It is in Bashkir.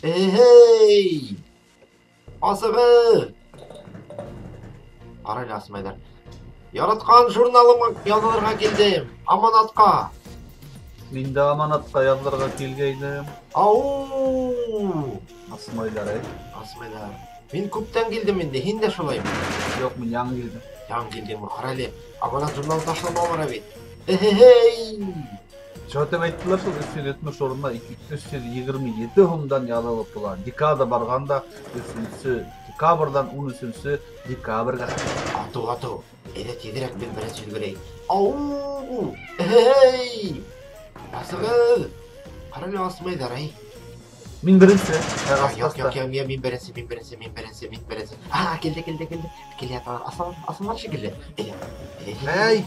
Эй! Асығыҙ! Ҡара әле, асмайҙар. Яратҡан журналыма яҙылырға килдем. Аманатҡа. Мин дә Аманатҡа яҙылырға килгәйнем. Ау! Асмайҙар, әй. Асмайҙар. Мин күптән килдем инде. Һин дә шулаймы? Юҡ, мин яңы килдем. Яңы килдеңме? Ҡара әле. Аманат журналы ташлама бара бит. Эй! Шулай әйттеләр шул 370 урынына 327 һумдан яҙылып була. Декада барғанда 3 декабрҙән 13 декабргә. Атыу, атыу. Әйҙә тиҙерәк, мин беренсе өлгөрәйем. Ау! Эй! Асығыҙ! Ҡара әле, асмайҙар, әй. Мин беренсе. Юҡ, юҡ, юҡ, мин беренсе, мин беренсе, мин беренсе, мин беренсе. А, килде, килде, килде. Килә яталар. Асалар, асалар шикелле. Әйҙә. Әй,